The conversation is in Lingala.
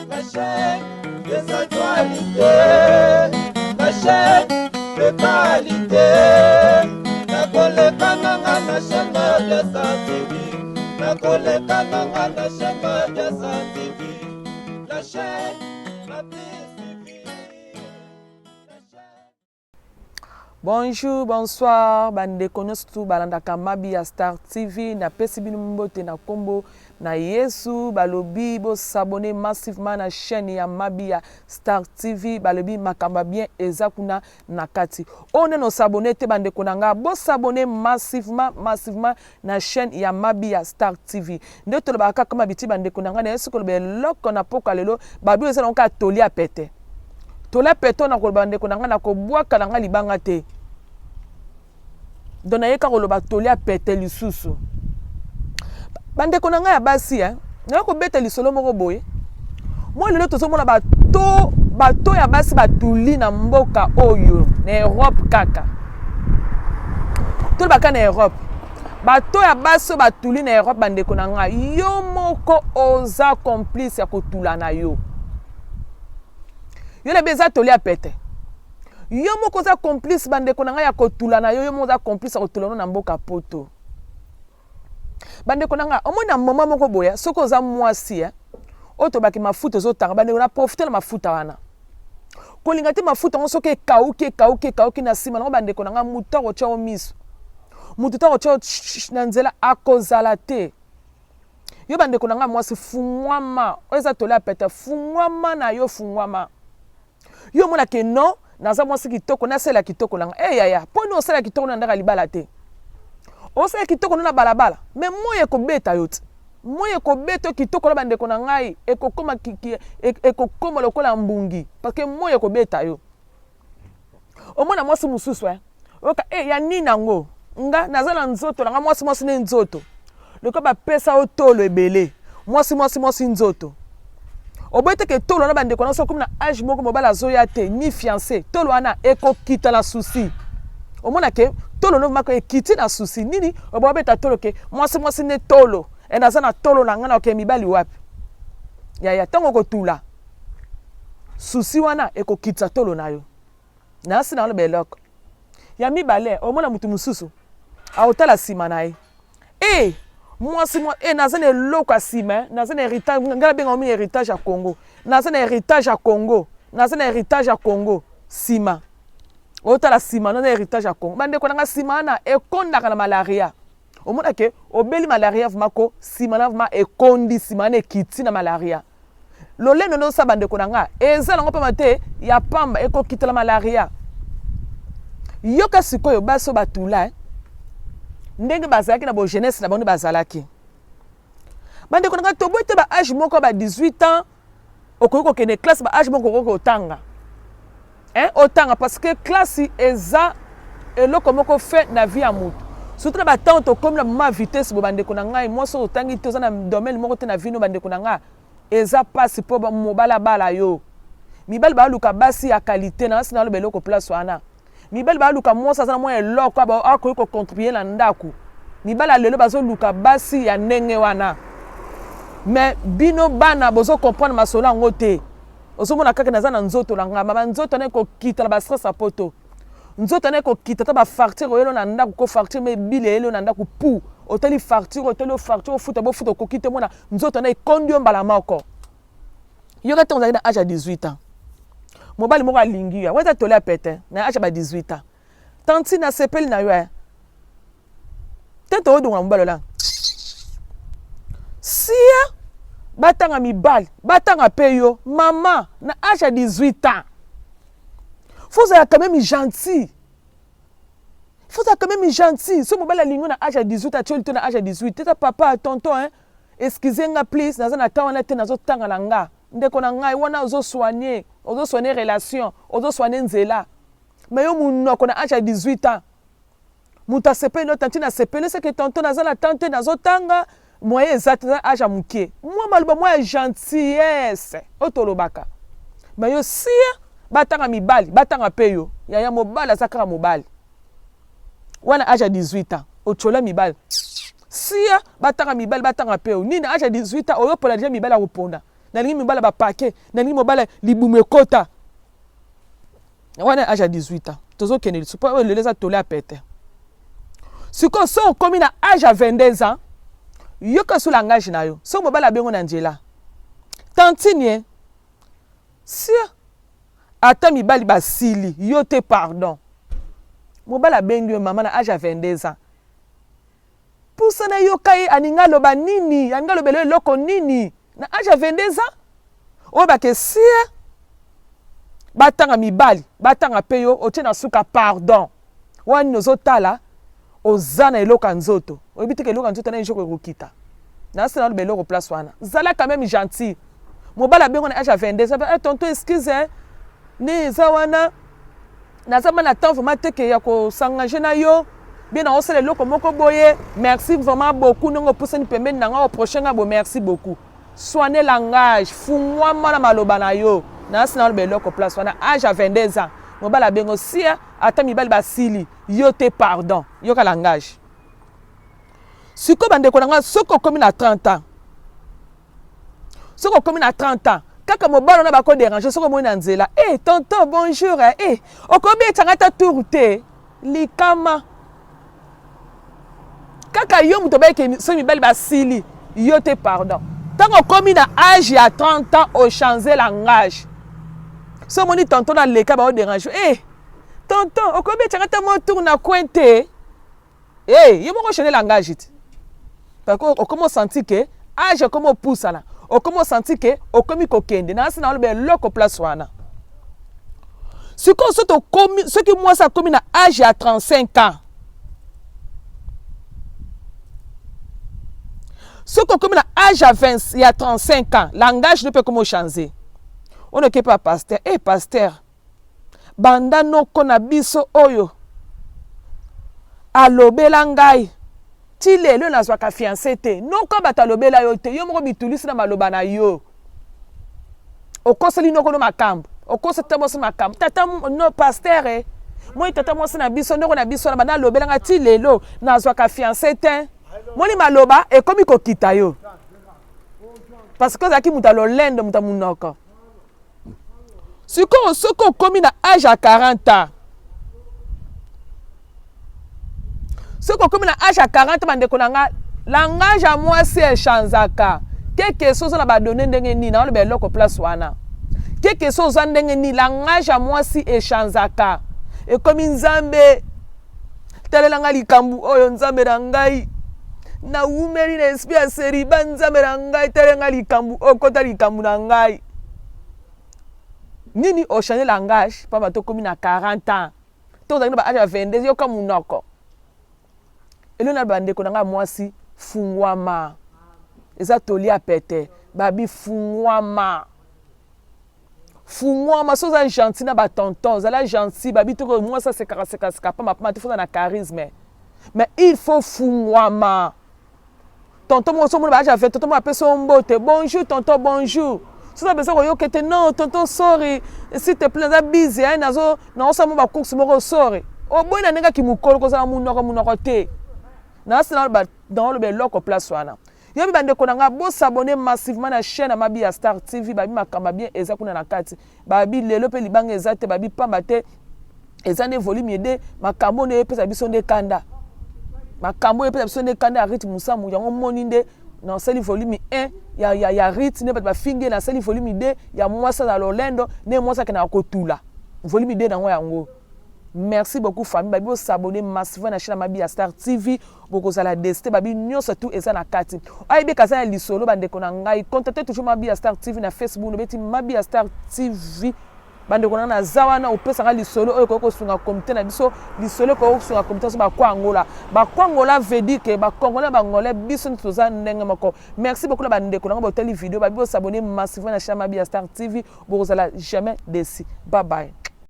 La chaîne des actualités, la chaîne de qualité. Nakoleka nanga na chaîne Madiasa TV. Nakoleka nanga na chaîne Madiasa TV. La chaîne la plus suivie. La chaîne. Bonjour, bonsoir, bandeko nyonso tu balandaka Mabi ya Star TV. Napesi bino mbote na kombo na Yesu. Balobi bosabone massivement na chaîne ya Mabi ya Star TV. Balobi makambo ya bien eza kuna na kati. Oyo nano osabone te, bandeko na nga, bosabone massivement, massivement na chaîne ya Mabi ya Star TV. Nde tolobaka kaka mabiti, bandeko na ngai, na yesu koloba eloko na poka lelo. Babi eza nango kaka tolia pete, tolia pete. Na koloba, bandeko na ngai, na kobwaka na ngai libanga te. Donc naye kaka koloba tolia pete lisusu, bandeko na ngai ya basi, eh? Naye kobeta lisolo moko boye. Mwa lelo tozomona bato ya basi batuli na mboka oyo na Europe. Kaka tolobaka na Europe, bato ya basi oyo batuli na Europe, bandeko na ngai, yo moko oza complice ya kotula na yo. Yo nayebi eza toli ya pete. Yo moko oza complice, bandeko na ngai, ya kotula na yo. Yo moko oza complice ya kotula no na mboka Poto. Bandeko na ngai, omoni na moma moko boye, soki oza mwasi, eh, oyo tobaki mafuta ozotanga, bandeko, na profite na mafuta wana. Kolinga te mafuta yango soki ekauki, ekauki, ekauki na nsima nango, bandeko na ngai, motu akotya yo miso, motu ta akotya yo na nzela akozala te. Yo, bandeko na ngai, mwasi, fungwama. Oyo eza toli ya pete. Fungwama na yo, fungwama. Yo omonake non, naza mwasi kitoko, nasala kitoko na ngai. E yaya, mpo nini osala kitoko na ndako ya libala te? Osala kitoko no na balabala, mais moi ekobeta yo te. Moi ekobeta yo kitoko na, bandeko na ngai, ekokoma lokola mbungi, parce que moi ekobeta yo. Omona mwasi mosusu, eh? Oyoka e ya nini yango, nga naza na nzoto na nga mwasi, mwasi nde nzoto lokola bapesa yo tolo ebele. Mwasi, mwasi, mwasi nzoto. Oboyi teke tolo wana, bandeko na, soki okomi na age moko, mobali azoya te ni fiancé, tolo wana ekokita na souci. Omona ke tolo no mako ekiti na souci nini. Oboyi obeta tolo ke mwasi, mwasi nde tolo. E naza na tolo na ngai, na okende mibali wapi? Yaya, ntango okotula, souci wana ekokitisa tolo na yo. Nasi na oloba eloko ya mibale. Omona motu mosusu aotala nsima na ye. E mwasi mwa e naza na eloko ya nsima, naza na héritage. Ngai nabenga mingi héritage ya Congo. Naza na héritage ya Congo, naza na héritage ya Congo. Nsima otala nsima, naza na héritage ya Congo. Bandeko nanga, nsima wana ekondaka na malaria. Omona ke obeli malaria vraiment ko nsima na vraiment ekondi, nsima wana ekiti na malaria. Lolendo nde osala, bandeko na nga, eza nango pamba te, ya pamba, ekokitela malaria. Yoka sikoyo, basi oyo batula, eh? Ndenge bazalaki na bojeunesse na bango nde bazalaki, bandeko na ngai. Toboyi te, ba age moko ba 18 ans okoki kokende classe, ba age moko okoki kotanga, hein, otanga, parce que classe eza eloko moko fait na vie ya motu, surtout na batango tokomi na moma vitesse bo. Bandeko na ngai, mwasi oyo otangi te, oza na domaine moko te na vie no, bandeko na ngai, eza mpasi mpo mobali abala yo. Mibali baluka basi ya qualité. Na basi naloba eloko place wana, mibali baluka mwasi aza na mwa eloko akoki kocontribuer na ndako. Mibali ya lelo bazoluka basi ya ndenge wana, mais bino bana bozocomprendre masolo yango te. Ozomona kaka naza na nzoto na ngai, mama, nzoto na ekokita na bastress ya Poto. Nzoto na ekokita ta bafacture oyelo na ndako, ko facture ma ebili eyelo na ndako pu otali facture, otali facture, ofuta, bofuta, okoki te. Mona nzoto na ekondi yo mbala moko. Yoka, ntango ozalaki na age ya 18 ans, mobali moko alingi yo. Eza toli ya pete. Na age ya ba 18 ans, tantine asepeli na yo, eh? Te, toodonga mobali ola sia. Batanga mibali, batanga mpe yo mama. Na age ya 18 ans, faut ozala quand même gentil, faut ozala quand même gentil. So mobali alingi na age ya 18, atioli to na age ya 18 teta, papa, tonton, hein, excuse nga please, naza na temps wana te, nazotanga na nga. Ndeko na ngai, wana ozosoigne, ozosoigne relation, ozosoigne nzela. Mais yo monoko na age ya 18 ans, moto asepeli no, tantine asepeli, seke tonton, naza na temps te, nazotanga, moyen eza te, naza age ya moke. Mwa maloba mwa ya gentillesse oyo tolobaka. Mais yo sia, batanga mibali, batanga mpe yo. Yaya, mobali aza kaka mobali. Wana age ya 18 ans, otyola mibali, sia, batanga mibali, batanga mpe yo nini. Age ya 18 ans, oyopola deja mibali ya koponda. Nalingi mibala bapake, nalingi mobala libumu ekota. Wana age ya 18 ans, tozokende lisusu mpo oyo lelo eza tole ya pete. Sikoyo so okomi na age ya 22 ans, yoka su langage na yo. Soki mobali abengo na nzela, tantine ye sia, ata mibali basili yo te, pardon. Mobali abengi yo mama na age ya 22 ans, pusa na yoka ye alingi aloba nini, alingi alobela eloko nini na age ya 22 ans. Oyo bakesia batanga mibali, batanga mpe yo otie na suka, pardon. Wana nini ozotala? Oza na eloko ya nzoto, oyebi te ke eloko ya nzoto na ejoko ekokita na se. Naloba eloko place wana, zala quand même gentil. Mobali abengo na age ya 22 ans: eh, tonton, excuse, nde eza wana, naza ma na temps vraiment te ke ya kosengage na yo bien, naosala eloko moko boye. Merci vraiment beaucoup ndenge opusani pembeni na nga, oproche nga boye, merci beaucoup. Soigne langage, fungwama na maloba na yo. Nasi naloba eloko place wana, age ya 22 ans, mobali abengo sia, ata mibali basili yo te, pardon, yoka langage. Sikoyo bandeko na nga, soki okomi na 30 ans, soki okomi na 30 ans, kaka mobali wana bakodéranger. Soki omoni na nzela: e tonton, bonjour, e okobetanga ata tour te. Likama kaka yo moto obayeke. Soki mibali basili yo te, pardon, ntango okomi na age ya 30 ans, ochange langage. So omoni tonton naleka, baodéranger: e tonton, okobetanga ata mo tour na coin te. E ye moko ochange langage te, parce que okomi osentir ke age okomi opusana, okomi osentir ke okomi kokende na asi. Na oloba eloko place wana. Sikoyo so tokomi, soki mwasi akomi na age ya 35 ans, soki okomi na age ya 20, ya 35 ans, langage no mpe ekomi ochange. Oyo oke mpe pasteur: e pasteur, banda noko na biso oyo alobela ngai ti lelo nazwaka fiancé te. Noko bato alobela yo te, yo moko bitulisi na maloba na yo. Okoseli noko no makambo, okosa tata mwasi makambo. Tata no pasteur, e moi tata mwasi na biso, ndoko na biso na banda alobelanga ti lelo nazwaka fiancé te. Moni maloba ekomi kokita yo, parce que ozalaki moto ya lolendo, moto ya monoko. Sikoyo soki okomi na age ya 40 ans, soki okomi na age ya 40, bandeko na nga, langage ya mwasi echangeaka. Keke so oza na badone ndenge nini, naoloba eloko place wana. Keke so oza ndenge nini, langage ya mwasi echangeaka. Ekomi: Nzambe, talelanga likambo oyo, Nzambe na ngai, nawumeli na esprit ya célibat, Nzambe na ngai, talenga likambo oyo, kota likambo na ngai. Nini ochange langage? Pamba tokomi na 40 ans, to ozalaki na ba age ya 22, yoka monoko elo na bandeko na ngai. Mwasi, fungwama, eza tolia pete. Babi fungwama, fungwama. So oza gentil na batonton, ozala gentil. Babi toko mwasi asekaka sekaseka pamba pamba te, foza na charisme, mais il faut fungwama. Tonton moko, so omona ba age ya 20, tonton moko apesi yo mbote: bonjour tonton, bonjour. Soki apesa koyoka ete: non tonton, sorry, s'il te plaît, naza busy, nazo naosala mo bacourse moko, sorry. Oboyi na ndenge aki mokolo kozala monoko monoko te. Nasi naoloba eloko place wana. Yobi bandeko na nga, bosabonner massivement na chaîne ya Mabi ya Star TV. Babi makambo bien eza kuna na kati. Babi lelo mpe libanga eza te, babi pamba te, eza nde volume ede. Makambo nde epesa biso nde kanda, makambo oyo epesa biso nde kanda ya Rite Musamu. Yango moni nde nasali volume 1 ya Rite, nde bato bafingi ye. Nasali volume 2 ya mwasi aza lolendo, nde mwasi akendaka kotula. Volume 2 nango yango. Merci beaucoup famille. Babi bosabonner massivement na chaîne ya Mabi ya Star TV, bokozala deste. Babi nyonso tu eza na kati. Ayebeka aza ya lisolo. Bandeko na ngai, contacte toujours Mabi ya Star TV na Facebook, nobeti Mabi ya Star TV. Bandeko na ngai, naza wana, opesaka lisolo oyo ekoki kosunga comité na biso, lisolo ekoki kosunga comité biso Bakwangola. Bakwangola veut dire ke Bacongolais, Bangolais, biso nyonso toza ndenge moko. Merci beaucoup na bandeko na ngai botali video. Babi bosabonner massivement na chaîne Mabi ya Star TV, bokozala jamais déçu. Bye bye.